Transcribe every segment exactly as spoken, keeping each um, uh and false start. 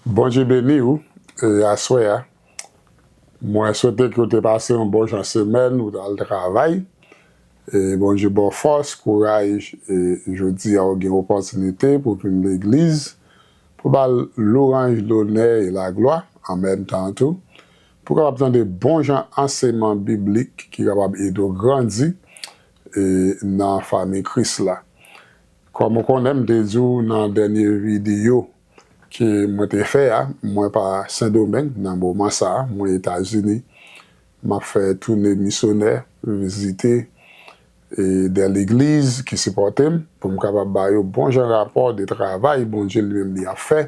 Bondye beni w, e, aswè a. Mwen swete ke w te pase yon bon jan semèn, ou t al travay. E, Bondye ba w fòs, kouraj, e, jodi a w gen opòtinite pou vin legliz, pou ba l lwanj, lonè e laglwa, an menm tan tou, pou w kapab tande bon jan ansèyman biblik ki kapab ede w grandi, e, nan fanmi Kris la. Kòm ou konnen, m te di w nan dènye videyo ke mwen te fè a, mwen pa Sendomeng nan moman sa a, mwen Etazini. M ap fè toune misyonè, vizite, e, de legliz ki sipòte m, pou m kapab ba yo bon jan rapò de travay Bondye li menm li ap fè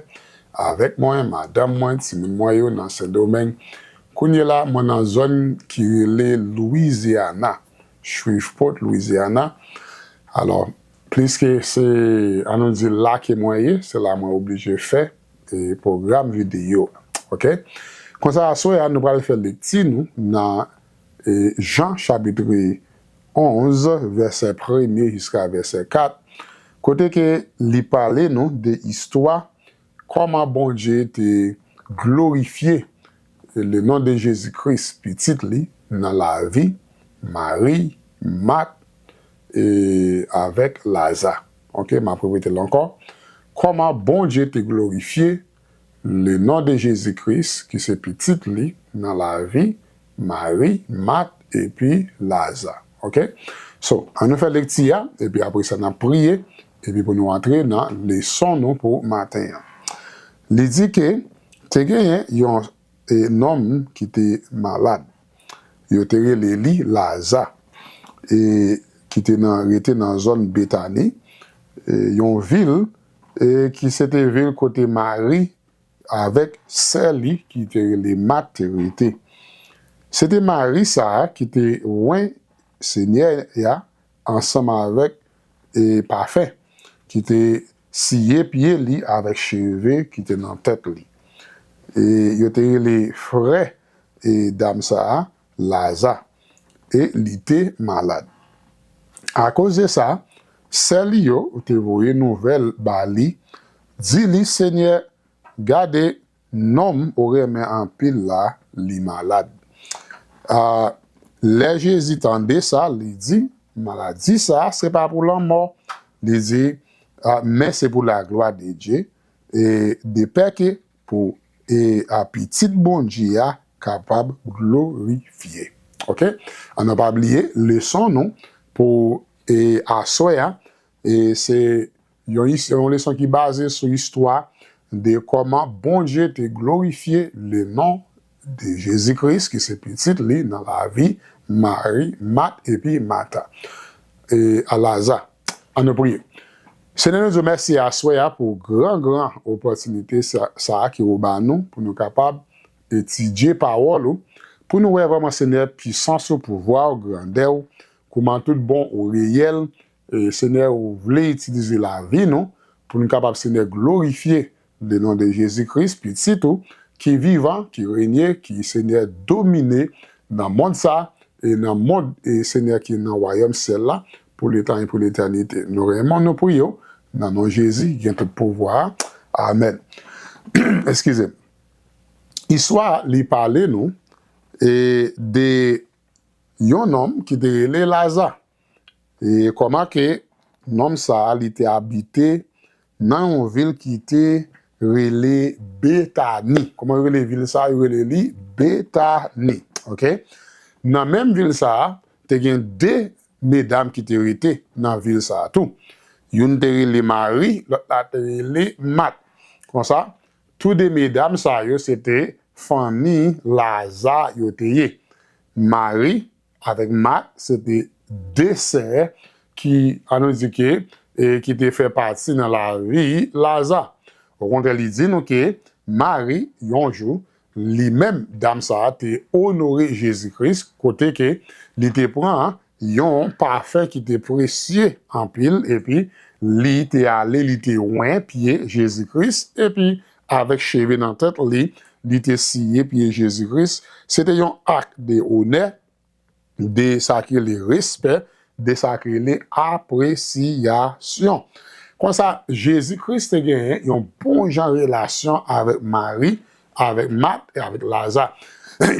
avèk mwen, madanm mwen, timoun mwen yo nan Sendomeng. Kounye la, mwen nan zòn ki rele Louisiana, Shreveport, Louisiana. Alò, pliske se, ann nou di, la ke mwen ye, se la mwen oblije fè, e, pwogram videyo. Oke? Konsa, aswè a, nou pral fè lekti nou nan, e, Jan chapit onz, vèsè premye jiska vèsè kat, kote ke li pale nou de istwa kòman Bondye te glorifye le non de Jezi Kris, pitit li, nan lavi Mari, Mat, e avèk Laza. Oke, m ap repete l ankò. Kòman Bondye te glorifye le non de Jezi Kris, ki se pitit li, nan lavi Mari, Mat, epi Laza. Oke? So, ann nou fè lekti a, epi apre sa, n ap priye, epi pou nou antre nan leson nou pou maten an. Li di ke te genyen yon, e, nonm ki te malad. Yo te rele li Laza, e ki te nan, rete nan zòn Betani, e, yon vil, e ki se te vil kote Mari avèk sè li ki te rele Mat te rete. Se te Mari sa a ki te wen Senyè a ansanm avèk, e, pafen, ki te siye pye li avèk cheve ki te nan tèt li. E yo te rele frè, e, dam sa a Laza, e li te malad. Akoz de sa, sè li yo te voye nouvèl ba li, di li, Senyè, gade, nonm ou renmen anpil la, li malad. A, lè Jezi tande sa, li di, maladi sa, se pa pou lanmò, li di, a, men se pou laglwa de Dye, e de pè ke pou, e, a, pitit Bondye a kapab glorifye. Oke? Ann nou pa bliye, leson nou pou, e, aswè a, e se yon, is- yon leson ki baze sou istwa de kòman Bondye te glorifye le non de Jezi Kris, ki se pitit li, nan lavi Mari, Mat epi Mata, e a Laza. Ann nou priye. Senyè, nou di w mèsi aswè a pou gran, gran opòtinite sa, sa a ke ou ba nou, pou nou kapab etidye pawòl ou, pou nou wè vrèman, Senyè, pisans ou, pouvwa ou, grandè ou, kouman tout bon ou reyèl, e, Senyè, ou vle itilize lavi nou pou nou kapab, Senyè, glorifye le non de Jezi Kris, Pitit ou, ki vivan, ki renye, ki, Senyè, domine nan mond sa, e nan mond, e, Senyè, ki nan wayòm syèl la, pou letan e pou letènite. Nou renmen w, nou priye w, nan non Jezi, ki gen tout pouvwa a. Amèn. Eskize m. Istwa a, li pale nou, e, de yon nonm ki te rele Laza. E kòman ke nonm sa a, li te abite nan yon vil ki te rele Betani. Kòman yo rele vil sa a? Yo rele li Betani. Oke? Nan menm vil sa a, te gen de medam ki te rete nan vil sa a tou. Youn te rele Mari, lòt la te rele Mat. Konsa, tou de medam sa yo, se te fanmi Laza yo te ye. Mari avèk Mat, se te de sè ki, ann nou di ke, e, ki te fè pati nan lavi Laza. Okontrè, li di nou ke Mari, yon jou, li menm, dam sa a, te onore Jezi Kris, kote ke li te pran yon pafen ki te presye anpil, epi li te ale, li te wen pye Jezi Kris, epi avèk cheve nan tèt li, li te siye pye Jezi Kris. Se te yon ak de onè, de sa ki rele respè, de sa ki rele apresyasyon. Konsa, Jezi Kris te genyen yon bon jan relasyon avèk Mari, avèk Mat e avèk Laza.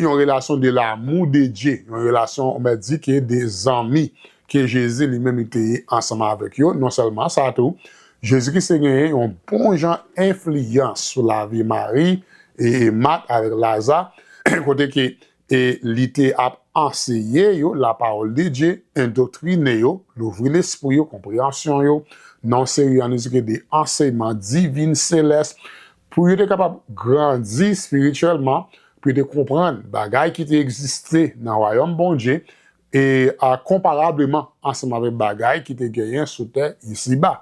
Yon relasyon de l'amour de Dieu, yon relasyon, ou mèt di ke de zanmi ke Jezi li menm li te ye ansanm avèk yo. Non sèlman sa tou, Jezi Kris te genyen yon bon jan enfliyans sou lavi Mari e, e Mat avèk Laza, kote ke e li te ap anseye yo la parole de Dieu, endoktrine yo, louvri lespri yo, konpreyansyon yo, nan yon seri, ann di ke de ansèyman divin selès, pou yo te kapab grandi espirityèlman, pou yo te konprann bagay ki te egziste nan wayòm Bondye, e a, konparableman ansanm avèk bagay ki te genyen sou tè isiba.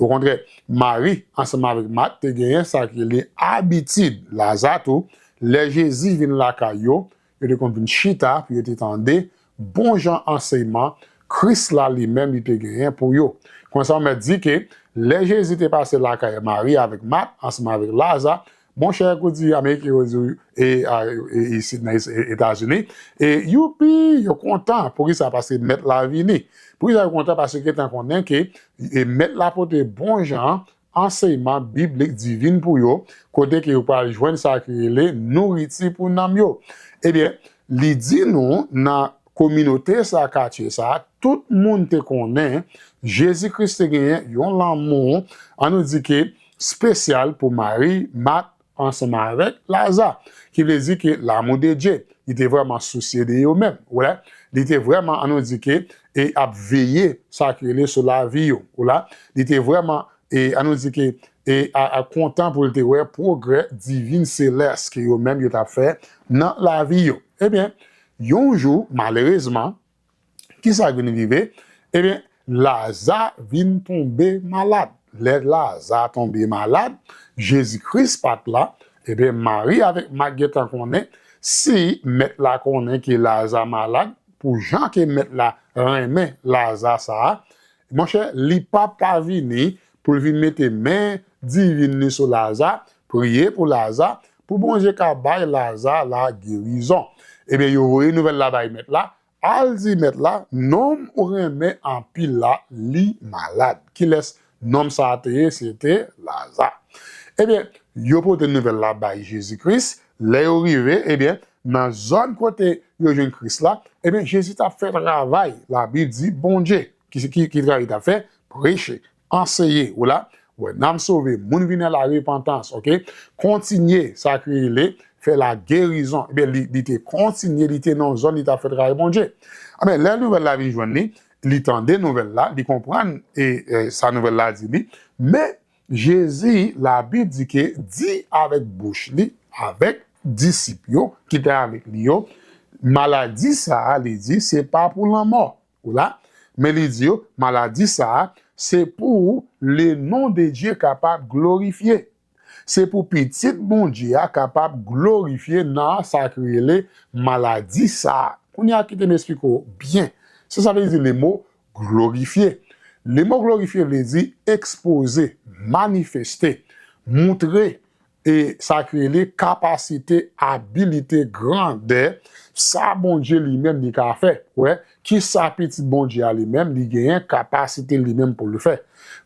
Okontrè, Mari ansanm avèk Mat te genyen sa ki rele abitid, Laza tou, lè Jezi vin lakay yo, yo te konn vin chita pou yo te tande bon jan ansèyman Kris la li menm li te genyen pou yo. Konsa, w mèt di ke lè Jezi te pase lakay Mari avèk Mat, ansanm avèk Laza, monchè, kou di Ameriken yo di, e, a, e, isit nan Etazini, e youpi, yo kontan. Poukisa? Paske mèt la vini. Poukisa yo kontan? Paske yo gentan konnen ke e mèt la pote bon jan ansèyman biblik divin pou yo, kote ke yo pral jwenn sa ki rele nouriti pou nanm yo. Ebyen, li di nou nan kominote sa, katye sa, tout moun te konnen Jezi Kris te genyen yon lanmou, ann nou di ke espesyal pou Mari, Mat, ansanm avèk Laza, ki vle di ke l'amour de Dieu, li te vrèman sousye de yo menm, ou la, li te vrèman, ann nou di ke, e ap veye sa ki rele sou lavi yo, ou la, li te vrèman, e ann nou di ke, e a, a kontan pou l te wè pwogrè divin selès ke yo menm yo t ap fè nan lavi yo. Ebyen, yon jou, malerezman, kisa k vin rive? Ebyen, Laza vin tonbe malad. Lè Laza tonbe malad, Jezi Kris pa t la, ebyen, Mari avèk Mat gentan konnen, si mèt la konnen ke Laza malad, pou jan ke mèt la renmen Laza sa a, monchè, li p ap pa vini pou l vin mete men divin li sou Laza, priye pou Laza, pou Bondye ka bay Laza la gerizon. Ebyen, yo voye nouvèl la bay mèt la, al di mèt la, nonm ou renmen anpil la, li malad. Kilès nonm sa a te ye? Se te Laza. Ebyen, yo pote nouvèl la bay Jezi Kris. Lè yo rive, ebyen, nan zòn kote yo jwenn Kris la, ebyen, Jezi t ap fè travay, Labib di, Bondye. Ki, ki, ki travay li t ap fè? Preche, anseye, ou la, wè nanm sove, moun vini a la repantans, oke? Kontinye sa ki rele fè la gerizon. Ebyen, li, li te kontinye, li te nan yon zòn, li t ap fè travay Bondye. Ebyen, lè nouvèl la vin jwenn li, li tande nouvèl la, li konprann e, e sa nouvèl la di li, men Jezi, Labib di ke di avèk bouch li, avèk disip yo ki te avèk li yo, maladi sa a, li di, se pa pou lanmò, ou la, men li di yo, maladi sa a, se pou le non de Dye kapab glorifye. Se pou Pitit Bondye a kapab glorifye nan sa ki rele maladi sa a. Kounye a, kite m esplike w byen. Se sa vle di le mo glorifye. Le mo glorifye vle di ekspoze, manifeste, moutre, e sa ki rele kapasite, abilite, grandè, sa Bondye li menm li ka fè. Wè, kisa Pitit Bondye a li menm li genyen kapasite li menm pou l fè.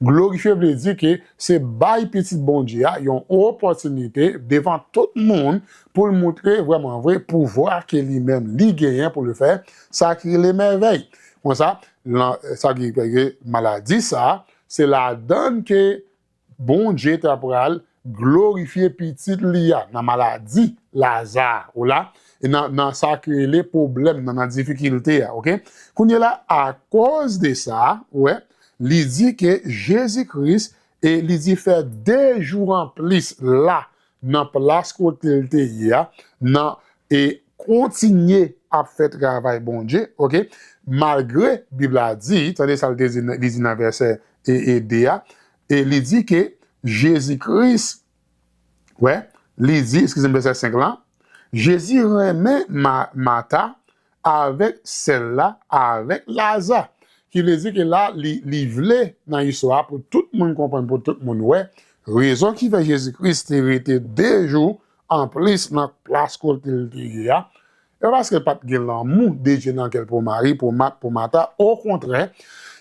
Glorifye vle di ke se bay Pitit Bondye a yon opòtinite devan tout moun pou l moutre vrèman vre pouvwa ke li menm li genyen pou l fè sa ki rele mèvèy. Konsa, lan, sa ki rele maladi sa, se ladan l ke Bondye ta pral glorifye Pitit li a nan maladi Laza a, ou la, e nan, nan sa ki rele pwoblèm nan, nan difikilte a, oke? Kounye la, akoz de sa, ou wè, li di ke Jezi Kris, e li di fè de jou anplis la, nan plas kote l te ye a, nan, e kontinye ap fè travay Bondye, oke? Malgre Bib la di, tande sa l te di, li di nan vèsè e, e de a, e li di ke Jezi Kris, wè, li di, eskize m, vèsè senk lan, Jezi renmen Ma-, Mata avèk sè l la, avèk Laza. Ki vle di ke la, li, li vle nan istwa a pou tout moun konprann, pou tout moun wè, rezon ki fè Jezi Kris te rete de jou anplis nan plas kote l te ye a, e pa paske l pa t gen lanmou de Dye nan kè l pou Mari, pou Mat, pou Mata. Okontrè,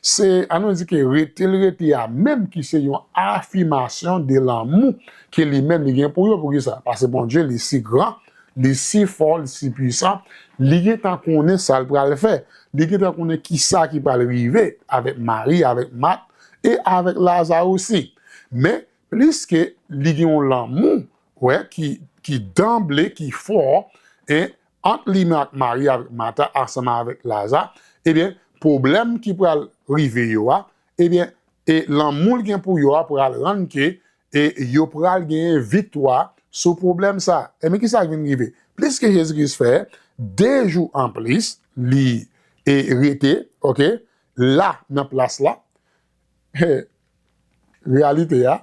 se, ann nou di ke rete l rete a menm ki se yon afimasyon de lanmou ke li menm li gen pou yo. Poukisa? Paske Bondye li si gran, li si fò, li si pwisan, li gentan konnen sa l pral fè. Li gentan konnen kisa ki pral rive avèk Mari, avèk Mat e avèk Laza osi. Men, pliske li gen yon lanmou, wè, ki, ki danble, ki fò, e ant li menm ak Mari, avèk Mata, ansanm avèk Laza, ebyen, pwoblèm ki pral rive yo a, ebyen, e lanmou l gen pou yo a pral rann ke, e yo pral genyen viktwa sou pwoblèm sa. E men kisa k vin rive? Pliske Jezi Kris fè de jou anplis, li, e rete, oke, la nan plas la, reyalite a,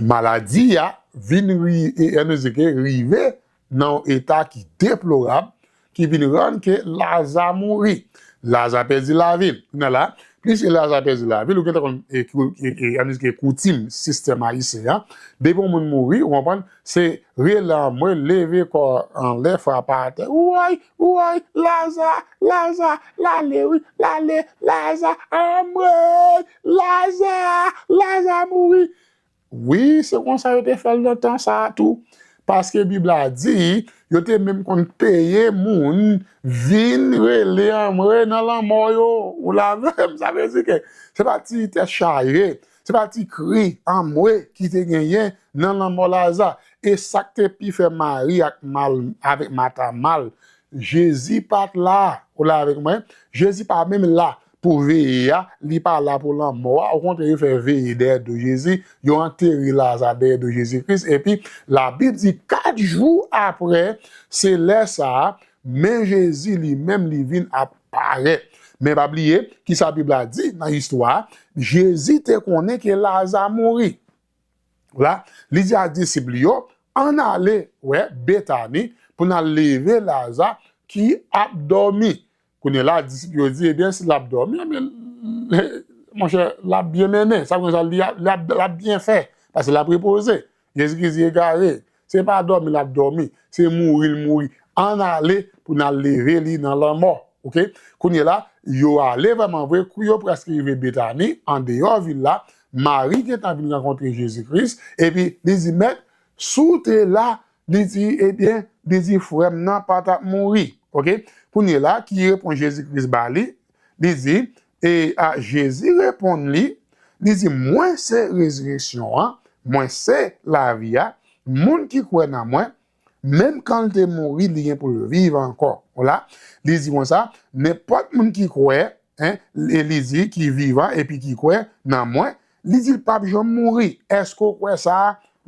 maladi a vin ri, e, ann nou di ke rive nan yon eta ki deplorab, ki vin rann ke Laza mouri. Laza pèdi lavi l. Kounye a la, pliske Laza pèdi lavi l, ou gentan konn, e, kou-, e, e, ann nou di ke koutim sistèm ayisyen an, depi yon moun mouri, ou konprann, se rele anmwe, leve kò anlè, frape atè. Woy, woy, Laza, Laza, l ale wi, l ale, Laza, anmwe, Laza, Laza mouri. Wi, se konsa yo te fè l nan tan sa a tou. Paske Bib la di, yo te menm konn peye moun vin rele anmwe nan lanmò yo. Ou la menm, sa vle di ke se pa ti tèt chaje, se pa ti kri anmwe ki te genyen nan lanmò Laza. E sa k te pi fè Mari ak mal, avèk Mata mal, Jezi pa t la. Ou la avèk mwen? Jezi pa menm la pou veye a, li pa la pou lanmò a. Okontrè, yo fè veye dèyè do Jezi, yo antere Laza dèyè do Jezi Kris, epi Labib di kat jou apre, se lè sa a, men Jezi li menm li vin ap parèt. Men pa bliye, kisa Bib la di nan istwa a, Jezi te konnen ke Laza mouri. La, li di a disip li yo, ann ale, wè, Betani, pou n al leve Laza ki ap dòmi. Kounye a la, disip yo di, ebyen, si l ap dòmi, ebyen, monchè, l ap byen mennen. Sa vle di, l ap, l ap, l ap byen fè, paske l ap repoze. Jezi Kris di egare. Se pa dòmi l ap dòmi, se mouri l mouri. Ann ale pou n al leve li nan lanmò. Oke? Kounye a la, yo ale vrèman vre, kou yo prèske rive Betani, andeyò vil la, Mari gentan vin rankontre Jezi Kris, epi li di, Mèt, si w te la, li di, ebyen, li di, frè m nan pa t ap mouri. Oke? Kounye a la, ki repons Jezi Kris ba li? Li di, e a Jezi reponn li, li di, mwen se rezireksyon an, mwen se lavi a, moun ki kwè nan mwen, menm kan l te mouri, li gen pou l viv ankò. Ou la, li di konsa, nenpòt moun ki kwè, en, e li di ki vivan epi ki kwè nan mwen, li di l p ap janm mouri. Èske w kwè sa?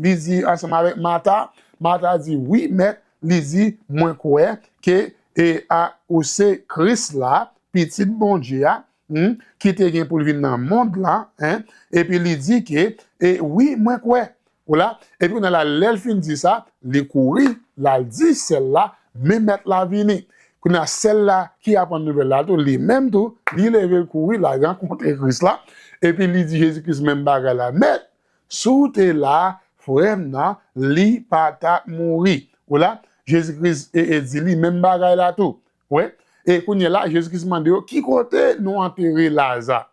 Li di ansanm avèk Mata. Mata di, wi, Mèt, li di, mwen kwè ke, e, a, ou se Kris la, Pitit Bondye a, hmm, ki te gen pou l vin nan mond la, en, epi li di ke, e, wi, mwen kwè. Ou la, epi kounye a la, lè l fin di sa, li kouri, l al di sè l la, men Mèt la vini. Kounye a, sè l la ki aprann nouvèl la tou, li menm tou, li leve l kouri, l al rankontre Kris la, epi li di Jezi Kris menm bagay la, Mèt, si w te la, frè m nan, li pa t ap mouri. Ou la, Jezi Kris e, e di li menm bagay la tou. Wi. E kounye a la, Jezi Kris mande yo, ki kote nou antere Laza?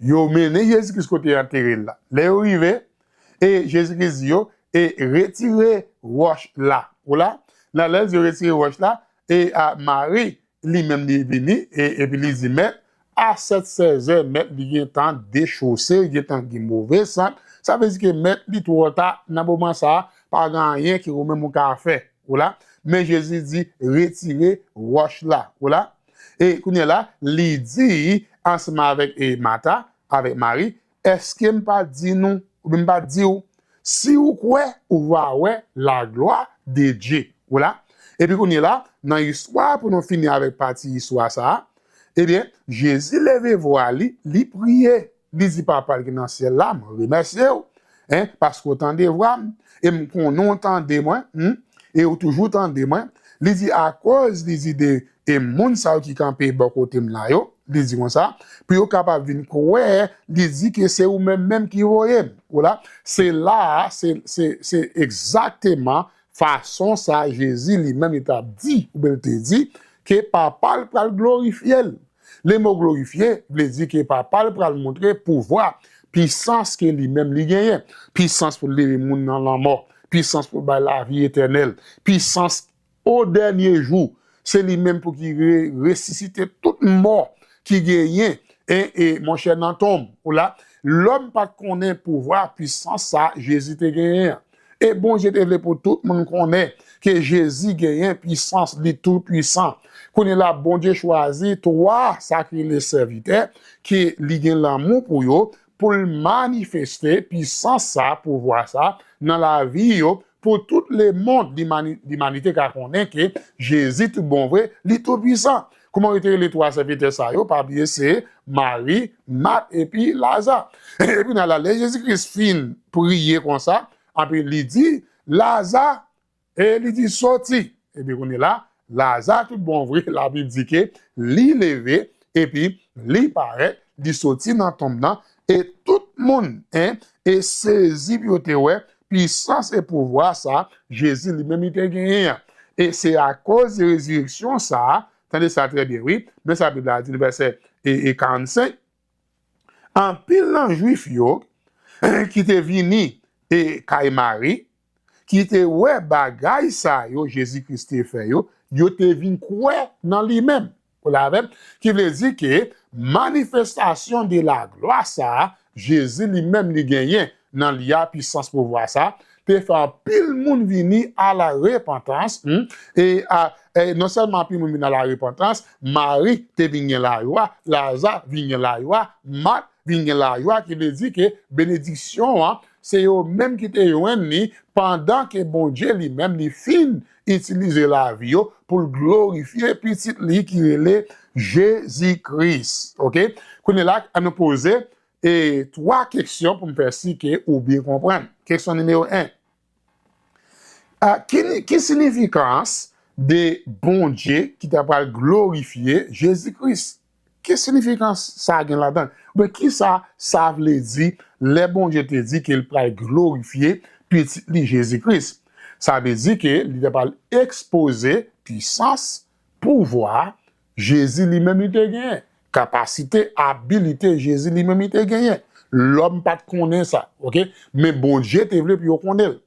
Yo mennen Jezi Kris kote yo antere l la. Lè yo rive, e Jezi Kris di yo, e retire wòch la. Ou la, nan lè l di yo retire wòch la, e a Mari, li menm li vini, e, epi li di, Mèt, a sèt sèzè, Mèt, li gentan dechose, li gentan gen move sant. Sa vle di ke Mèt, li twò ta, nan moman sa a, pa gen anyen ke ou menm ou ka fè. Ou la, men Jezi di, retire wòch la. Ou la, e kounye a la, li di, ansanm avèk, e, Mata, avèk Mari, èske m pa di nou, oubyen m pa di w, si w kwè, ou va wè laglwa de Dye. Ou la, epi kounye a la, nan istwa, pou nou fini avèk pati istwa sa a, ebyen, Jezi leve vwa li, li priye. Li di, Papa l ki nan syèl la, mwen remèsye w, en, paske w tande vwa m, e m konnen w tande mwen, hmm, e w toujou tande mwen. Li di, akoz, li di, de, e moun sa yo ki kanpe bò kote m la yo, li di konsa, pou yo kapab vin kwè, li di ke se ou menm menm ki voye m. Ou la, se la a, se, se, se egzakteman fason sa Jezi li menm li t ap di, oubyen l te di, ke Papa l pral glorifye l. Le mo glorifye vle di ke Papa l pral montre pouvwa, pisans ke li menm li genyen. Pisans pou l leve moun nan lanmò. Pisans pou l bay lavi etènèl. Pisans o dènye jou. Se li menm pou ki re, resisite tout mò ki genyen, e, e, monchè, nan tonm ou la. Lòm pa t konnen pouvwa, pisans sa Jezi te genyen an. E Bondye te vle pou tout moun konnen ke Jezi genyen pisans, li tou pwisan. Kounye la, Bondye chwazi twa sa ki rele sèvitè, ke li gen lanmou pou yo, pou l manifeste pisans sa, pouvwa sa, nan lavi yo, pou tout lemonn, limani-, limanite ka konnen ke Jezi tout bon vre, li tou pwisan. Kouman yo te rele twa sèvitè sa yo? Pa bliye, se Mari, Mat epi Laza. Epi nan la, lè Jezi Kris fin priye konsa, epi li di, Laza, e li di, soti. Epi kounye la, Laza tout bon vre, Labib di ke li leve, epi li parèt, li soti nan tonm nan, e tout moun, en, e sezi pou yo te wè pisans e pouvwa sa Jezi li menm li te genyen an. E se akoz de rezireksyon sa, tande sa trè byen, wi, men sa Bib la di nan vèsè e, e karannsenk, anpil nan Jwif yo ki te vini e kay Mari, ki te wè bagay sa yo Jezi Kris te fè yo, yo te vin kwè nan li menm. Ou la avè m? Ki vle di ke manifestasyon de laglwa sa a, Jezi li menm li genyen nan li a, pisans pouvwa sa, te fè anpil moun vini a la repantans, hmm, e a, e non sèlman anpil moun vin a la repantans, Mari te vin gen lajwa, Laza vin gen lajwa, Mat vin gen lajwa, ki vle di ke benediksyon an, se yo menm ki te jwenn li, pandan ke Bondye li menm li fin itilize lavi yo pou l glorifye pitit li ki rele Jezi Kris. Oke? Kounye la, ann nou poze, e, twa kesyon pou m fè si ke ou byen konprann. Kesyon nimewo en. A, ki, ki siyifikans de Bondye ki ta pral glorifye Jezi Kris? Ki siyifikans sa gen ladan? Oubyen kisa sa vle di lè Bondye te di ke l pral glorifye Pitit li Jezi Kris? Sa vle di ke li ta pral ekspoze pisans, pouvwa Jezi li menm li te genyen, kapasite, abilite Jezi li menm li te genyen. Lòm pa t konnen sa, oke? Men Bondye te vle pou yo konnen l.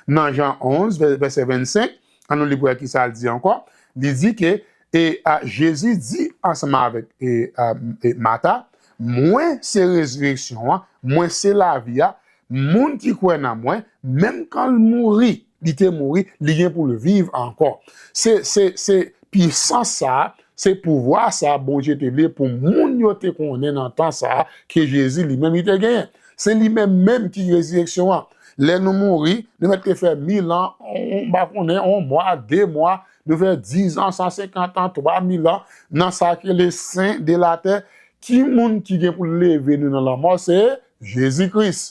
Nan Jan onz, vè-, vèsè vennsenk, ann nou li pou wè kisa l di ankò. Li di ke, e, a, Jezi di ansanm avèk, e, a, e, Mata, mwen se rezireksyon an, mwen se lavi a, moun ki kwè nan mwen, menm kan l mouri, li te mouri, li gen pou l viv ankò. Se, se, se pisans sa, se pouvwa sa Bondye te vle pou moun yo te konnen nan tan sa ke Jezi li menm li te genyen. Se li menm menm ki rezireksyon an. Lè nou mouri, nou mèt te fè mil an, on, m pa konnen, on mwa, de mwa, nou fè diz an, san senkant an, twa mil an, nan sa ke le sen de la tè, ki moun ki gen pou leve nou nan lanmò? Se Jezi Kris.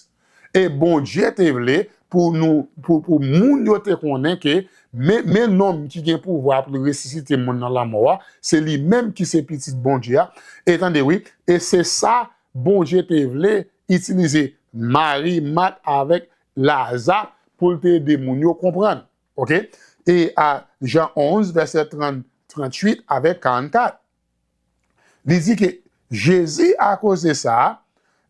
E Bondye te vle pou nou, pou, pou moun yo te konnen ke men, men nonm ki gen pouvwa pou l resisite moun nan lanmò a, se li menm ki se Pitit Bondye a. E tande wi, e se sa Bondye te vle itilize Mari, Mat avèk Laza pou l te ede moun yo konprann. Oke? E a Jan onz, vèsè trant, tranntuit avèk karannkat. Li di ke Jezi, akoz de sa,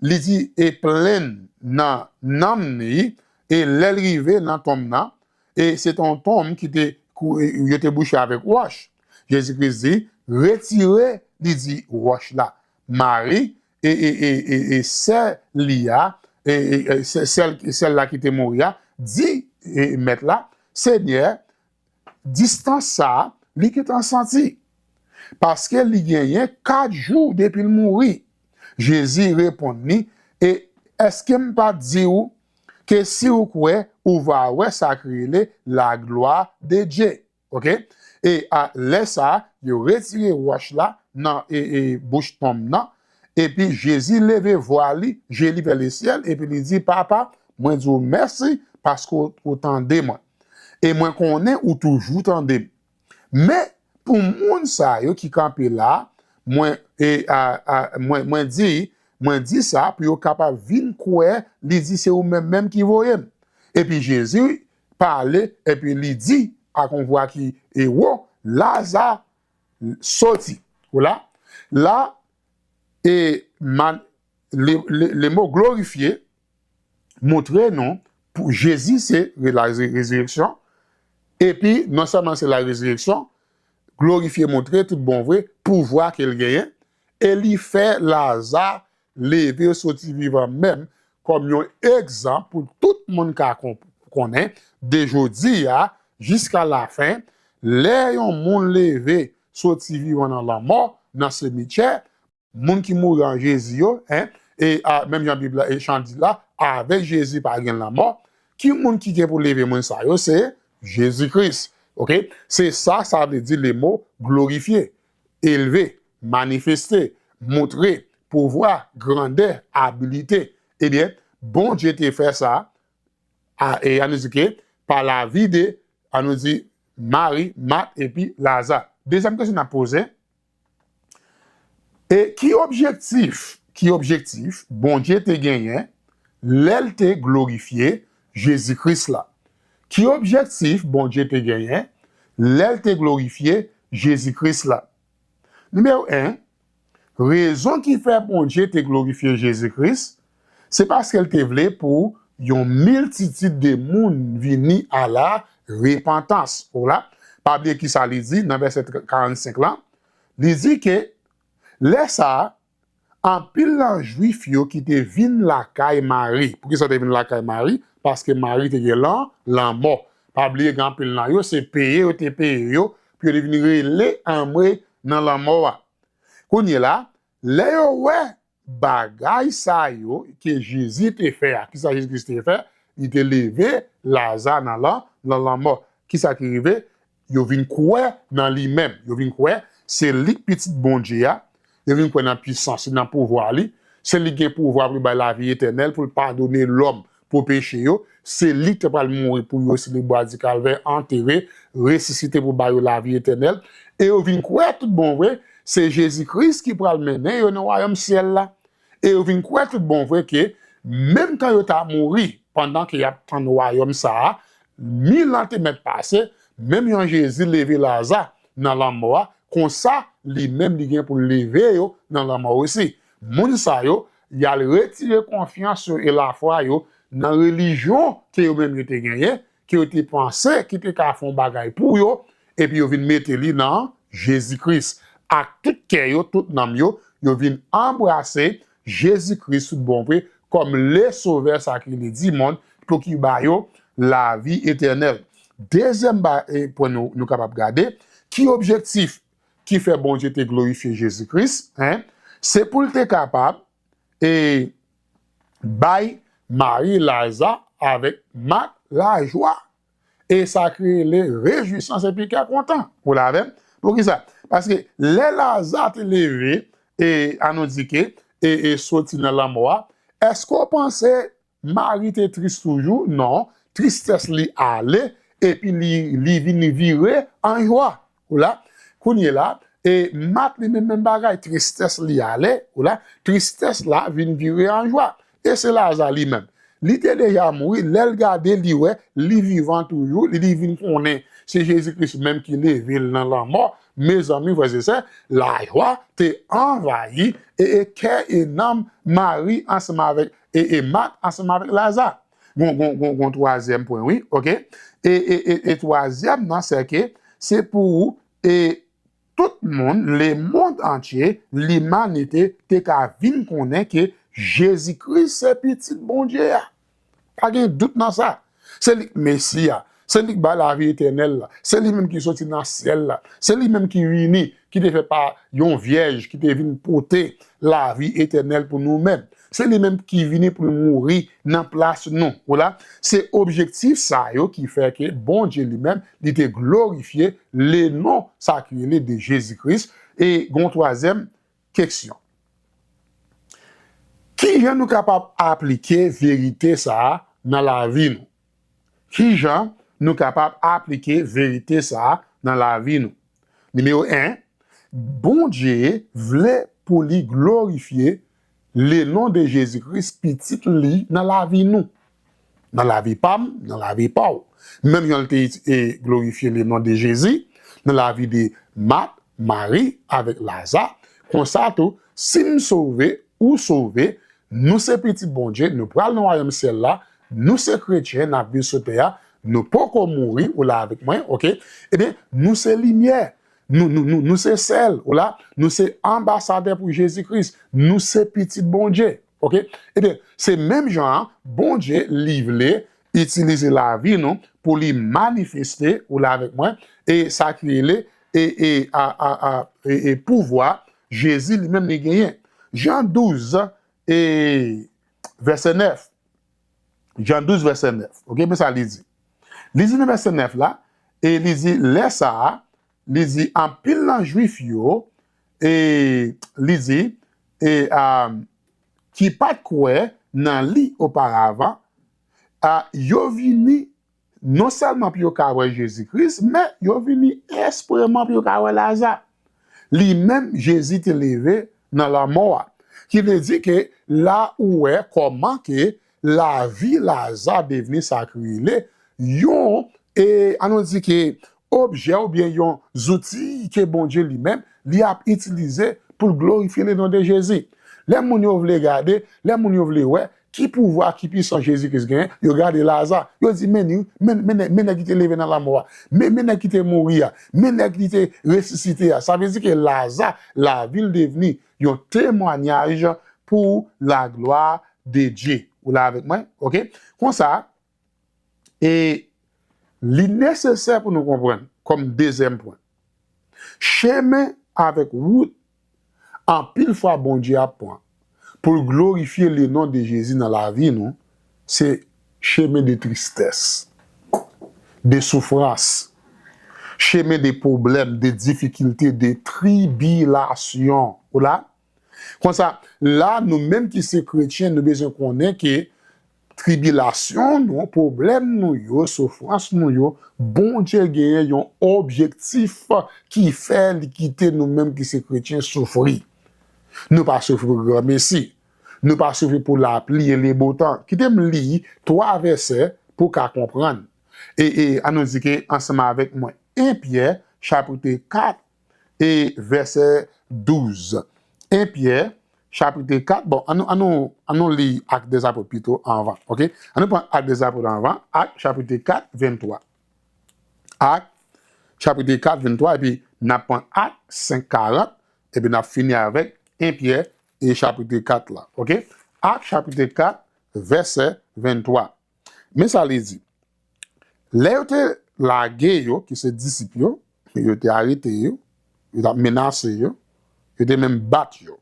li di, e plenn nan nanm li, e lè l rive nan tonm nan, e se te yon tonm ki te kou-, yo te bouche avèk wòch. Jezi Kris di, retire, li di, wòch la. Mari, e, e, e, e, e sè li a, e, e, e sè, sè, sè la ki te mouri a, di, e, mèt la, Senyè, distans sa a, li gentan santi. Paske li genyen kat jou depi l mouri. Jezi reponn li, e èske m pa t di w ke si w kwè, ou va wè sa k rele laglwa de Dye? Oke? E a lè sa a, yo retire wòch la nan, e, e, bouch tonm nan. Epi Jezi leve vwa li, je li vè lesyèl, epi li di, Papa, mwen di w mèsi paske w, ou tande mwen. E mwen konnen ou toujou tande m. Men, pou moun sa yo ki kanpe la, mwen, e, a, a, mwen, mwen di, mwen di sa pou yo kapab vin kwè, li di, se ou menm menm ki voye m. Epi Jezi pale, epi li di ak yon vwa ki, e, wo, Laza, soti. Ou la? La, e man, le, le, le mo glorifye montre nou pou Jezi se la rezireksyon, epi non sèlman se la rezireksyon, glorifye montre tout bon vre pouvwa ke l genyen, e li fè Laza leve soti vivan menm kòm yon egzanp pou tout moun ka konnen de jodi a jiska lafen, lè yon moun leve soti vivan nan lanmò, nan simityè, moun ki mouri an Jezi yo, en, e a, menm jan Bib la e chan di la, avèk Jezi pa gen lanmò. Ki moun ki gen pou leve moun sa yo? Se Jezi Kris. Oke? Se sa sa vle di le mo glorifye, elve, manifeste, montre, pouvwa, grandè, abilite. Ebyen, Bondye te fè sa, a, e an nou di ke pa lavi de, an nou di, Mari, Mat epi Laza. Dezyèm kesyon n ap poze, e ki objektif, ki objektif Bondye te genyen lè l te glorifye Jezi Kris la? Ki objektif Bondye te genyen lè l te glorifye Jezi Kris la? Nimewo en, rezon ki fè Bondye te glorifye Jezi Kris, se paske l te vle pou yon miltitid de moun vini a la repantans. Ou la, pa bliye ki sa li di nan vèsè karannsenk lan. Li di ke lè sa a, anpil nan Jwif yo ki te vin lakay Mari. Poukisa yo te vin lakay Mari? Paske Mari te gen lan, lanmò. Pa bliye gen anpil nan yo, se peye yo te peye yo, pou yo te vin rele anmwe nan lanmò a. Kounye la, lè yo wè bagay sa yo ke Jezi te fè a, kisa Jezi Kris te fè? Li te leve Laza nan lan, nan lanmò. Kisa ki rive? Yo vin kwè nan li menm. Yo vin kwè se li k Pitit Bondye a. Yo vin kwè nan pisans li, nan pouvwa li. Se li k gen pouvwa pou l bay lavi etènèl, pou l padone lòm pou peche yo. Se li k te pral mouri pou yo sou lebwa di Kalvè, antere, resisite pou ba yo lavi etènèl. E yo vin kwè tout bon vre, se Jezi Kris ki pral mennen yo nan wayòm syèl la. E yo vin kwè tout bon vre ke menm kan yo ta mouri pandan ke y ap tann wayòm sa a, mil an te mèt pase, menm jan Jezi leve Laza nan lanmò a, konsa li menm li gen pou l leve yo nan lanmò osi. Moun sa yo, y al retire konfyans yo e lafwa yo nan relijyon ke yo menm yo te genyen, ke yo te panse ki te ka fè yon bagay pou yo, epi yo vin mete li nan Jezi Kris. Ak tout kè yo, tout nanm yo, yo vin anbrase Jezi Kris tout bon vre kòm le Sovè, sa ki le di mond, pou ki ba yo lavi etènèl. Dezyèm ba, e, pwen nou, nou kapab gade, ki objektif ki fè Bondye te glorifye Jezi Kris? En, se pou l te kapab, e, bay Mari, Laza avèk Mat lajwa. E sa ki rele rejwisans epi kè kontan. Ou la avè m? Poukisa? Paske lè Laza te leve, e, an nou di ke, e, e soti nan lanmò a, èske w panse Mari te tris toujou? Non. Tristès li ale, epi li, li vin vire an jwa. Ou la? Kounye la, e Mat li menm, menm bagay, tristès li ale, ou la, tristès la vin vire an jwa. E se Laza li menm. Li te deja mouri, lè l gade, li wè, li vivan toujou, li, li vin konnen se Jezi Kris menm ki leve l nan lanmò. Mezanmi, frè e sè, lajwa te anvayi e, e kè e nanm Mari ansanm avèk, e, e Mat ansanm avèk Laza. Gon, gon, gon, gon twazyèm pwen, wi, oke? E, e, e, e twazyèm nan, se ke se pou, e, tout moun, lemonn antye, limanite, te ka vin konnen ke Jezi Kris se Pitit Bondye a. Pa gen dout nan sa. Se li k Mesi a. Se li k bay lavi etènèl la. Se li menm ki soti nan syèl la. Se li menm ki vini, ki te fèt pa yon vyèj, ki te vin pote lavi etènèl pou nou menm. Se li menm ki vini pou l mouri nan plas nou. Ou la, se objektif sa yo ki fè ke Bondye li menm, li te glorifye le non sa ki rele de Jezi Kris. E gon twazyèm kesyon. Kijan nou kapab aplike verite sa a nan lavi nou? Kijan nou kapab aplike verite sa a nan lavi nou? Nimewo en, Bondye vle pou li glorifye le non de Jezi Kris, Pitit li, nan lavi nou. Nan lavi pa m, nan lavi pa w. Menm jan l te, e, glorifye le non de Jezi, nan lavi de Mat, Mari, avèk Laza, konsa tou, si m sove, ou sove, nou se pitit Bondye, nou pral nan wayòm syèl la, nou se kretyen, n ap viv sou tè a, nou poko mouri, ou la avèk mwen, oke? Ebyen, nou se limyè, nou, nou, nou, nou se sèl, ou la, nou se anbasadè pou Jezi Kris, nou se pitit Bondye, oke? Ebyen, se menm jan an, Bondye, li vle itilize lavi nou pou li manifeste, ou la avèk mwen, e sa ki rele, e, e, a, a, a, e, e pouvwa Jezi li menm li genyen. Jan douz, e vèsè nèf. Jan douz, vèsè nèf. Oke, men sa li di. Li di nan vèsè nèf la, e li di, lè sa a, li di, anpil nan Jwif yo, e li di, e, a, ki pa t kwè nan li oparavan, a, yo vini non sèlman pou yo ka wè Jezi Kris, men yo vini espreman pou yo ka wè Laza. Li menm, Jezi te leve nan lanmò a. Ki vle di ke la ou wè kòman ke lavi Laza devni sa ki rele yon, e, ann nou di ke objè oubyen yon zouti ke Bondye li menm, li ap itilize pou l glorifye le non de Jezi. Lè moun yo vle gade, lè moun yo vle wè, ki pouvwa, ki pisans Jezi Kris genyen, yo gade Laza, yo di, men li, men, men, men nèg ki te leve nan lanmò a, men, men nèg ki te mouri a, men nèg ki te resisite a. Sa vle di ke Laza, lavi l devni yon temwayaj pou laglwa de Dye. Ou la avèk mwen? Oke? Konsa, e li nesesè pou nou konprann, kòm dezyèm pwen, chemen avèk wout anpil fwa Bondye ap pran pou l glorifye le non de Jezi nan lavi nou, se chemen de tristès, de soufrans, chemen de pwoblèm, de difikilte, de tribilasyon. Ou la? Konsa, la, nou menm ki se kretyen, nou bezwen konnen ke tribilasyon nou, pwoblèm nou yo, soufrans nou yo, Bondye genyen yon objektif ki fè li kite nou menm ki se kretyen soufri. Nou pa soufri pou granmesi. Nou pa soufri pou lapli e lebotan. Kite m li twa vèsè pou w ka konprann. E, e ann nou di ke ansanm avèk mwen. En Pyè, chapit kat, e vèsè douz. En Pyè, chapit kat, bon, ann nou, ann nou, ann nou li Actes des Apôtres pito anvan, oke? Ann nou pran Actes des Apôtres anvan, Ak, chapit kat, venntwa. Ak, chapit kat, venntwa, epi n ap pran Ak, senk, karant, epi n ap fini avèk en Pyè, e chapit kat la, oke? Ak, chapit kat, vèsè venntwa. Men sa li di. Lè yo te lage yo, ki se disip yo, yo te arete yo, yo t ap menase yo, yo te menm bat yo.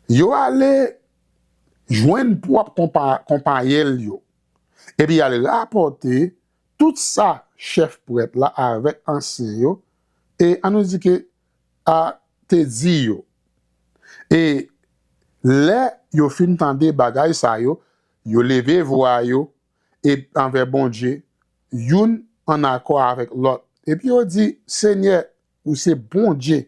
Yo ale jwenn pwòp konpa-, konpayèl yo, epi y al rapòte tout sa chèf prèt la avèk ansyen yo, e ann nou di ke a te di yo. E lè yo fin tande bagay sa yo, yo leve vwa yo e anvè Bondye, youn ann akò avèk lòt. Epi yo di, Senyè, ou se Bondye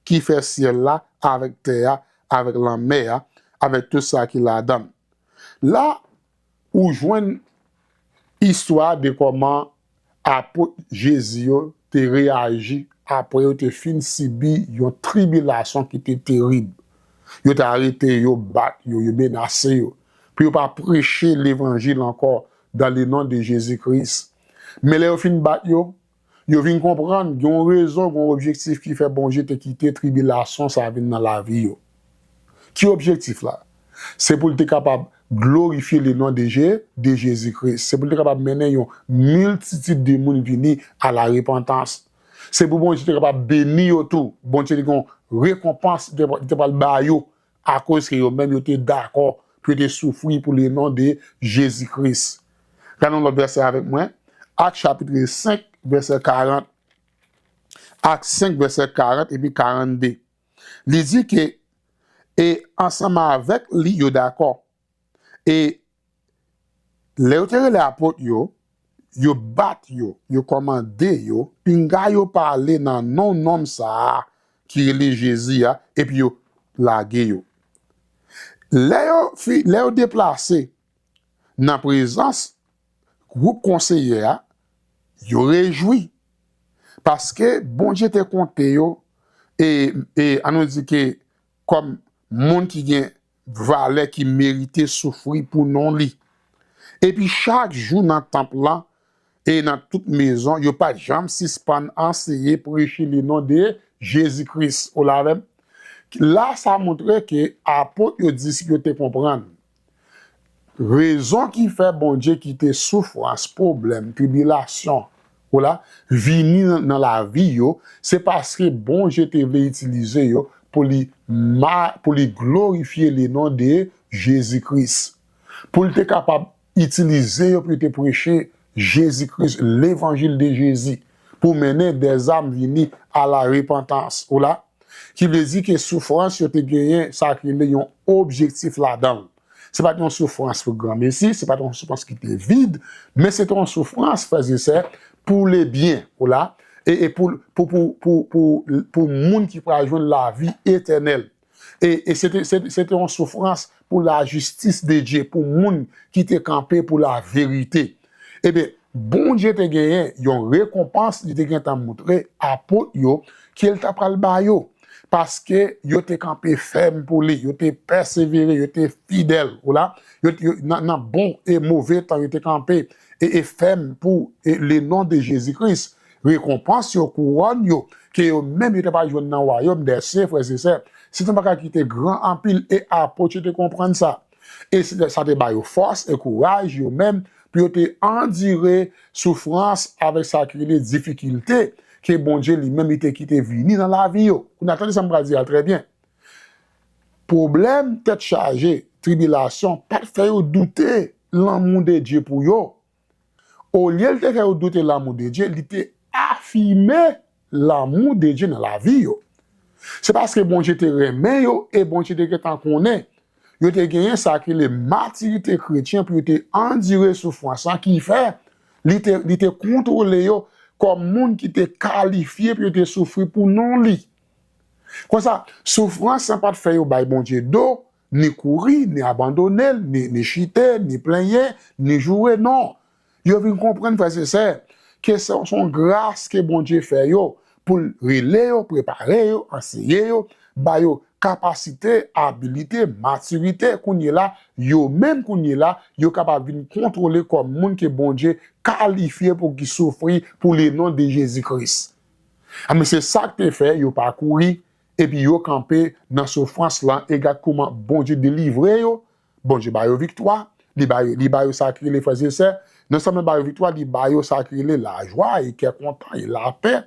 ki fè syèl la avèk tè a, avèk lanmè a, avèk tout sa ki ladan l. La, ou jwenn istwa de kòman apot Jezi yo te reyaji apre yo te fin sibi yon tribilasyon ki te terib. Yo te arete yo, bat yo, yo menase yo, pou yo pa preche levanjil ankò dans le nom de Jésus-Christ. Men lè yo fin bat yo, yo vin konprann gen yon rezon, gen yon objektif ki fè Bondye te kite tribilasyon sa vin nan lavi yo. Ki objektif la? Se pou l te kapab glorifye le non de Je, de Jezi Kris. Se pou l te kapab mennen yon miltitid de moun vini a la repantans. Se pou Bondye te kapab beni yo tou. Bondye te gen yon rekonpans li te, li te pral ba yo akoz ke yo menm yo te dakò pou yo te soufri pou le non de Jezi Kris. Gade yon lòt vèsè avèk mwen. Ak chapit senk, vèsè karant. Ak senk, vèsè karant epi karannde. Li di ke, e ansanm avèk li, yo dakò. E lè yo te rele apot yo, yo bat yo, yo kòmande yo, pinga yo pale nan non nonm sa a ki rele Jezi a, epi yo lage yo. Lè yo fi-, lè yo deplase nan prezans gwoup konseye a, yo rejwi. Paske Bondye te konte yo, e, e ann nou di ke kòm moun ki gen valè, ki merite soufri pou non li. Epi chak jou nan tanp lan e nan tout mezon, yo pa t janm sispann anseye preche le non de Jezi Kris. Ou la avè m? La, sa montre ke apot yo, disip yo te konprann rezon ki fè Bondye kite soufrans, pwoblèm, tribilasyon, ou la, vini nan, nan lavi yo, se paske Bondye te vle itilize yo pou li, ma, pou li glorifye le non de Jezi Kris. Pou l te kapab itilize yo pou yo te preche Jezi Kris, levanjil de Jezi, pou mennen dèzam vini a la repantans. Ou la? Ki vle di ke soufrans yo te genyen, sa ki rele yon objektif ladan l. Se pa t yon soufrans pou granmesi, se pa t yon soufrans ki te vid, men se te yon soufrans, frè e sè, pou le byen, ou la, e, e pou, pou, pou, pou, pou, pou moun ki pral jwenn lavi etènèl. E, e se te, se, se te yon soufrans pou lajistis de Dye, pou moun ki te kanpe pou laverite. Ebyen, Bondye te genyen yon rekonpans, li te gentan montre apot yo ke l ta pral ba yo. Paske yo te kanpe fèm pou li, yo te pèsevere, yo te fidèl, ou la, yo, yo, nan, nan bon e move tan, yo te kanpe e, e fèm pou e, le non de Jezi Kris. Rekonpans yo, kouwòn yo, ke yo menm yo te pral jwenn nan wayòm dè syen, frè e sè, se te yon bagay ki te gran anpil, e apot yo te konprann sa. E se, sa te ba yo fòs e kouraj, yo menm, pou yo te andire soufrans avèk sa ki rele difikilte ke Bondye li menm li te kite vini nan lavi yo. Kounye a, tande sa m pral di a trè byen. Pwoblèm, tèt chaje, tribilasyon, pa t fè yo doute lanmou de Dye pou yo. Olye l te fè yo doute lanmou de Dye, li te afime lanmou de Dye nan lavi yo. Se paske Bondye te renmen yo e Bondye te gentan konnen yo te genyen sa ki rele matirite kretyen pou yo te andire soufrans lan, ki fè li te, li te kontwole yo kòm moun ki te kalifye pou yo te soufri pou non li. Konsa, soufrans lan pa t fè yo bay Bondye do, ni kouri, ni abandone l, ni, ni chite, ni plenyen, ni joure, non. Yo vin konprann, frè e sè, ke se, se yon gras ke Bondye fè yo, pou l rele yo, prepare yo, anseye yo, ba yo kapasite, abilite, matirite, kounye la, yo menm kounye la, yo kapab vin kontwole kòm moun ke Bondye kalifye pou ki soufri pou le non de Jezi Kris. A, men se sa k te fè yo pa kouri, epi yo kanpe nan soufrans lan, e gad kouman Bondye delivre yo, Bondye ba yo viktwa, li ba yo, li ba yo sa ki rele, frè e sè, non sèlman ba yo viktwa, li ba yo sa ki rele lajwa, e kè kontan, e lapè,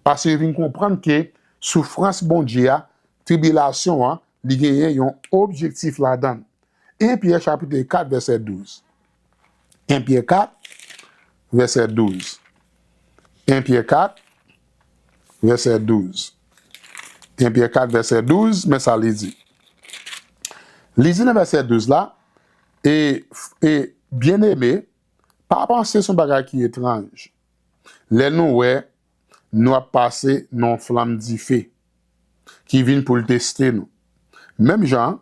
paske yo vin konprann ke soufrans Bondye a, tribilasyon an, li genyen yon objektif ladan l. En Pyè chapit kat vèsè douz. En Pyè kat vèsè douz. En Pyè kat vèsè douz. En Pyè kat vèsè douz, men sa li di. Li di nan vèsè douz la, e, e byeneme, pa panse se yon bagay ki etranj lè nou wè nou ap pase nan yon flanm dife ki vin pou l teste nou. Menm jan,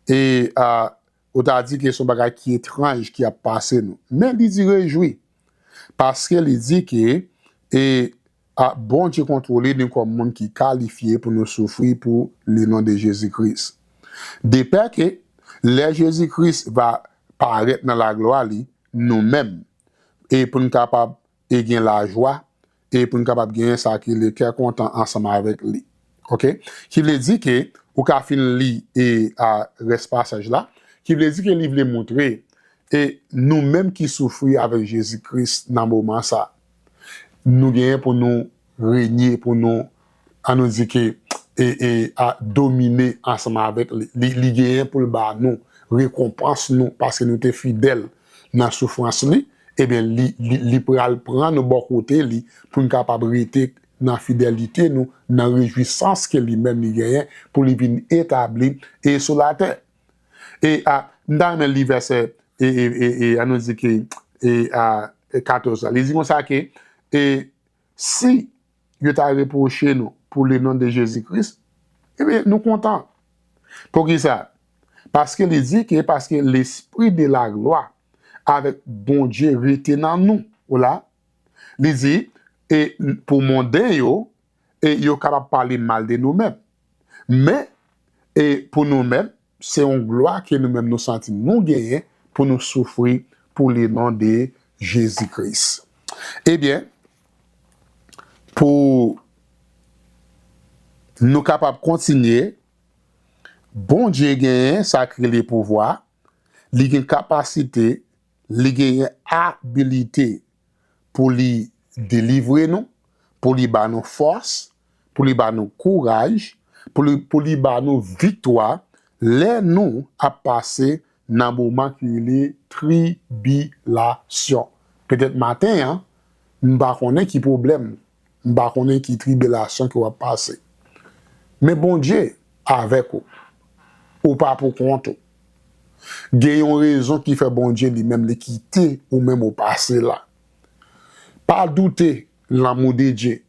e, a, ou ta di ke se yon bagay ki etranj ki ap pase nou. Men li di rejwi, paske li di ke, e, a, Bondye kontwole nou kòm moun ki kalifye pou nou soufri pou le non de Jezi Kris. De pè ke lè Jezi Kris va parèt nan laglwa li, nou menm, e pou n kapab e gen lajwa, e pou n kapab genyen sa ki le kè kontan ansanm avèk li. Oke? Ki vle di ke ou ka fin li e a rès pasaj la, ki vle di ke li vle montre e nou menm ki soufri avèk Jezi Kris nan moman sa, nou genyen pou nou renye, pou nou, an nou di ke, e, e, a domine ansanm avèk li. Li, li genyen pou l ba nou rekonpans nou, paske nou te fidèl nan soufrans li, ebyen, li, li, li pral pran nou bò kote li pou n kapab rete nan fidelite nou, nan rejwisans ke li menm li genyen pou li vin etabli e sou latè. E a, m ta renmen li vèsè, e, e, e, e, an nou di ke, e, a, e katòz la. Li di konsa ke, e, si yo ta repwoche nou pou le non de Jezi Kris, ebyen, nou kontan. Poukisa? Paske li di ke, paske Lespri de laglwa avèk Bondye rete nan nou. Ou la? Li di, e pou monden yo, e yo kapab pale mal de nou menm. Men, E pou nou menm, se yon glwa ke nou menm nou santi nou genyen pou nou soufri pou le non de Jezi Kris. Ebyen, pou nou kapab kontinye, Bondye genyen sa k rele pouvwa, li gen kapasite, li genyen abilite pou li delivre nou, pou li ba nou fòs, pou li ba nou kouraj, pou li, pou li ba nou viktwa lè nou ap pase nan moman ki rele tribilasyon. Petèt maten an, m pa konnen ki pwoblèm, m pa konnen ki tribilasyon ke w ap pase. Men Bondye avèk ou. Ou pa pou kont ou. Gen yon rezon ki fè Bondye li menm li kite ou menm ou pase la. Pa doute lanmou de Dye.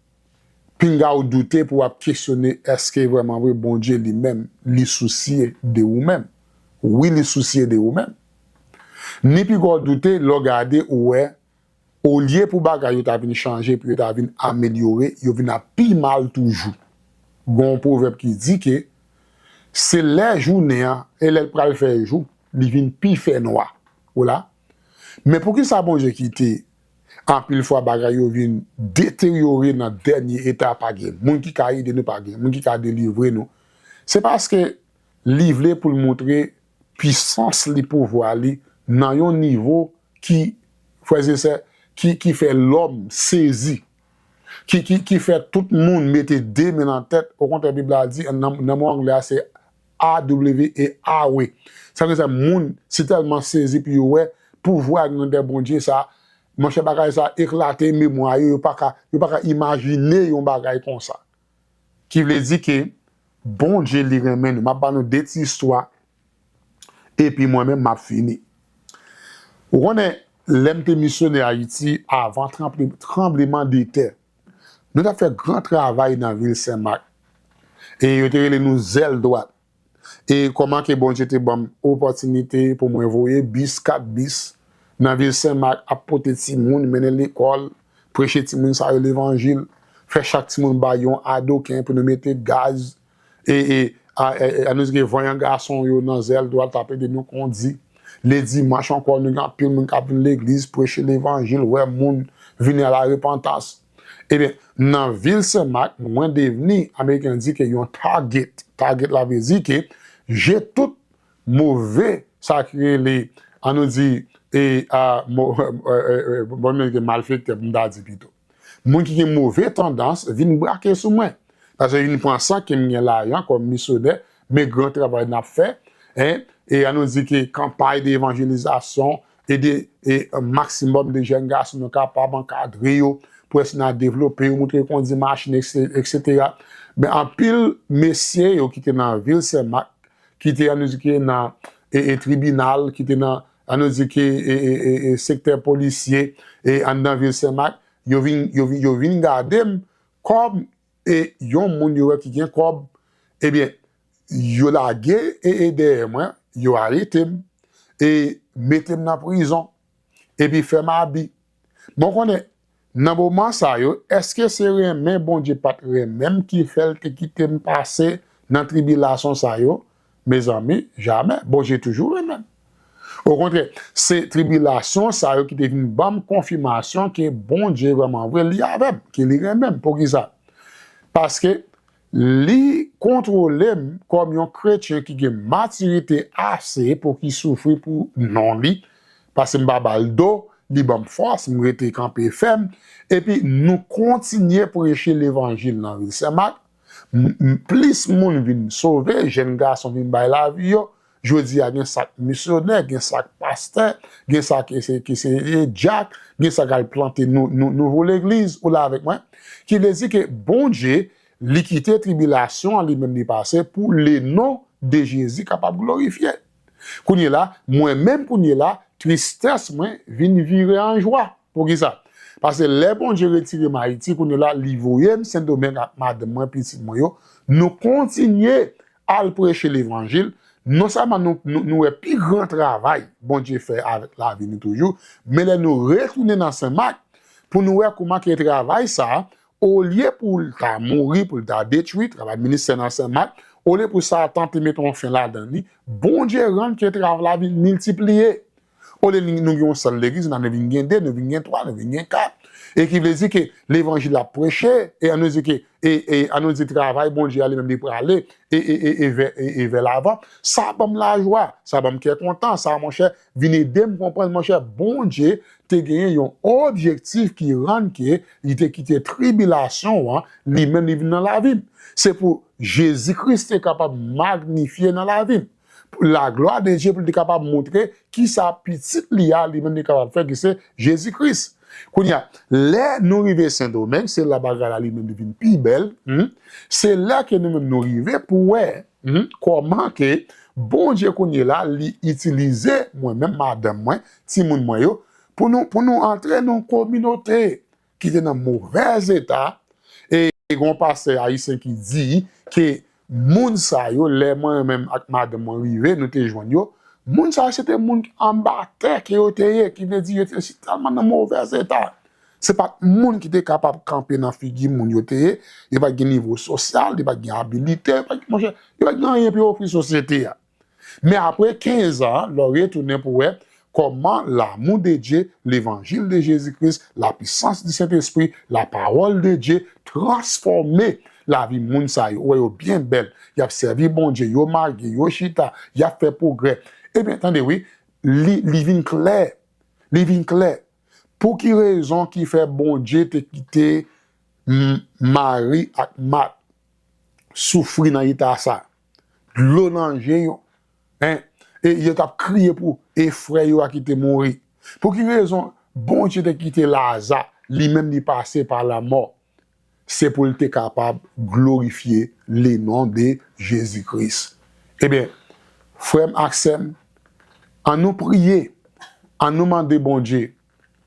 Pinga w doute pou w ap kesyone èske vrèman vre Bondye li menm li sousye de ou menm. Wi, li sousye de ou menm. Ni pinga w doute lè w gade ou wè, olye pou bagay yo ta vin chanje, pou yo ta vin amelyore, yo vin ap pi mal toujou. Gen yon pwovèb ki di ke se lè jounen an, e lè l pral fè jou, li vin pi fè nwa. Ou la? Men poukisa Bondye kite anpil fwa bagay yo vin deteryore nan dènye eta, pa gen moun ki ka ede nou, pa gen moun ki ka delivre nou? Se paske li vle pou l montre pisans li, pouvwa li, nan yon nivo ki, frè e sè, ki, ki fè lòm sezi, ki, ki, ki fè tout moun mete de men nan tèt. Okontrè, Bib la di, nan, nan mo anglè a, se A W A, awe. Sa vle di moun si tèlman sezi pou yo wè pouvwa grandè Bondye sa, monchè, bagay sa eklate memwa yo, yo pa ka, yo pa ka imajine yon bagay konsa. Ki vle di ke Bondye li renmen nou. M ap ba nou de ti istwa, epi mwen menm m ap fini. Ou konnen, lè m te misyonè Ayiti, avan tranble-, tranbleman de tè, nou t ap fè gran travay nan vil Senmak. E yo te rele nou zèl dwat. E kòman ke Bondye te ban m opòtinite pou mwen voye bis, kat bis, nan vil Senmak, ap pote timoun, mennen lekòl, preche timoun sa yo levanjil, fè chak timoun bay yon adoken pou nou mete gaz, e, e, a, e, e, annou di ke vanyan gason yo nan zèl dwat t ap ede nou kondi. Ledimanch ankò, nou gen anpil moun k ap vin legliz, preche levanjil, wè moun vini a la repantans. Ebyen, nan vil Senmak, mwen devni, Ameriken di ke yon target. Target la vle di ke je tout move, sa ki rele, annou di, e, a, mo-, e, e, e, bon, men gen malfektè, pou m ta di pito. Moun ki gen move tandans vin brake sou mwen. Paske vin pran sa ke m gen lajan kòm misyonè, men gran travay n ap fè, en, e annou di ke kanpay de evanjelizasyon, ede, e, maksimòm de jèn gason nou kapab ankadre yo, pou èske n a devlope yo, montre yo kondi machin, et cetera. Men anpil mesye yo ki te nan vil Senmak, ki te, annou di ke nan, e, e, tribinal, ki te nan, annou di ke, e, e, e, e, sektè polisye, e, anndan vil Senmak, yo vin, yo vin, yo vin gade m kòm, e, yon moun yo wè ki gen kòb, ebyen, yo lage, e, e, dèyè mwen, yo arete m, e mete m nan prizon, epi fè m abi. Bon, konnen, nan moman sa yo, èske se renmen Bondye pa t renmen m ki fè l te kite m pase nan tribilasyon sa yo? Mezanmi, jamè. Bondye toujou renmen m. Okontrè, se tribilasyon sa yo ki te vin ban m konfimasyon ke Bondye vrèman vre, li avè m, ke li renmen m. Poukisa? Paske li kontwole m kòm yon kretyen ki gen matirite ase pou ki soufri pou non li, paske m pa ba l do, li ban m fòs, m rete kanpe fèm, epi nou kontinye preche levanjil nan vil Senmak. M-, m-, plis moun vin sove, jèn gason vin bay lavi yo. Jodi a, gen sa k misyonè, gen sa k pastè, gen sa ki se, ki se, e, dyak, gen sa k al plante nou, nou, nouvo legliz, ou la avèk mwen? Ki vle di ke Bondye, li kite tribilasyon an li menm li pase pou le non de Jezi kapab glorifye. Kounye la, mwen menm kounye la, tristès mwen vin vire an jwa. Poukisa? Paske lè Bondye retire m Ayiti, kounye la, li voye m Sendomeng ak madanm mwen, pitit mwen yo. Nou kontinye al preche levanjil. Non sèlman nou, nou, nou wè pi gran travay Bondye fè avèk lavi nou toujou, men lè nou retounen nan Senmak, pou nou wè kouman ke travay sa a, olye pou l ta mouri, pou l ta detwi, travay ministè nan Senmak, olye pou Satan te mete yon fen ladan li, Bondye rann ke travay la vin miltipliye. Olye nou gen yon sèl legliz, nou vin gen de, nou vin gen twa, nou vin gen kat. E ki vle di ke levanjil ap preche, e an nou di ke e, e an nou di travay Bondye a li menm li prale e, e, e, e vè, e, e vè lavan. Sa ban m lajwa, sa ban m kè kontan, sa monchè vin ede m konprann monchè Bondye te genyen yon objektif ki rann ke li te kite tribilasyon an, li menm li vin nan lavi m. Se pou Jezi Kris te kapab magnifye nan lavi m. Pou laglwa de Dye pou li te kapab montre kisa pitit li a li menm li kapab fè ki se Jezi Kris. Kounye a, lè nou rive Sendomeng, se la bagay la li menm li vin pi bèl. Hmm? Se lè ke nou menm nou rive pou wè hmm? Kòman ke Bondye kounye la li itilize mwen menm, madanm mwen, timoun mwen yo, pou nou, pou nou antre nan yon kominote ki te nan movèz eta, e gen yon pastè ayisyen ki di ke moun sa yo, lè mwen menm ak madanm mwen rive, nou te jwenn yo, moun sa yo se te moun anba tè ke yo te ye, ki vle di yo te si tèlman nan movèz eta. Se pa t moun ki te kapab kanpe nan figi moun yo te ye, yo pa t gen nivo sosyal, yo pa t gen abilite, yo pa t gen, monchè, yo pa t gen anyen pou yo ofri sosyete a. Men apre kenz an, lè w retounen pou wè kòman l'amour de Dieu, l'évangile de Jésus-Christ, la puissance du Saint-Esprit, la parole de Dieu transfòme lavi moun sa yo. Ou wè yo byen bèl, y ap sèvi Bondye, yo marye, yo chita, y ap fè pwogrè. Ebyen, tande wi, li, li vin klè, li vin klè. Pou ki rezon ki fè Bondye te kite m- Mari ak Mat soufri nan eta sa? Dlo nan je yo, en, e yo t ap kriye pou e frè yo a ki te mouri. Pou ki rezon Bondye te kite Laza, li menm li pase pa lanmò? Se pou l te kapab glorifye le non de Jezi Kris. Ebyen, frè m ak sè m, an nou priye, an nou mande Bondye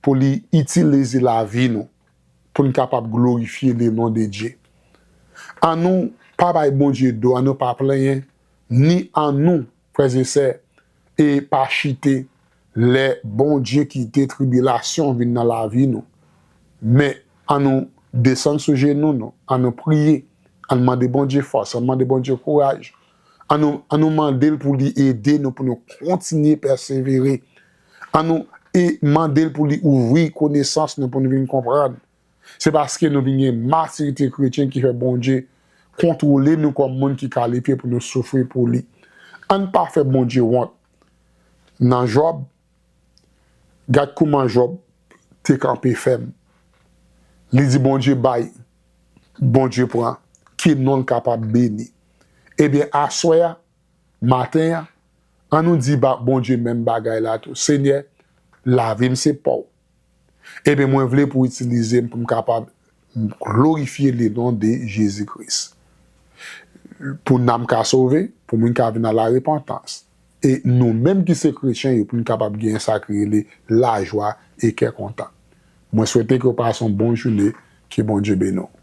pou li itilize lavi nou, pou n kapab glorifye le non de Dye. An nou pa bay Bondye do, an nou pa plenyen, ni an nou, frè e sè, e pa chite lè Bondye kite tribilasyon vin nan lavi nou. Men, an nou desann sou jenou nou, an nou priye, an nou mande Bondye fòs, an nou mande Bondye kouraj. An nou, an nou mande l pou li ede nou, pou nou kontinye pèsevere. An nou e mande l pou li ouvri konesans nou, pou nou vin konprann. Se paske nou vin gen matirite kretyen ki fè Bondye kontwole nou kòm moun ki kalifye pou nou soufri pou li. Ann pa fè Bondye wont. Nan Jòb, gad kouman Jòb te kanpe fèm. Li di Bondye bay, Bondye pran, ke non l kapab beni. Ebyen, aswè a, maten an, ann nou di ba Bondye menm bagay la tou. Senyè, lavi m se pa w. Ebyen, mwen vle pou w itilize m pou m kapab glorifye le non de Jezi Kris. Pou nanm ka sove, pou moun ka vin a la repantans. E nou menm ki se kretyen yo, pou n kapab gen sa ki rele lajwa e kè kontan. Mwen swete ke w pase yon bon jounen, ke Bondye beni w.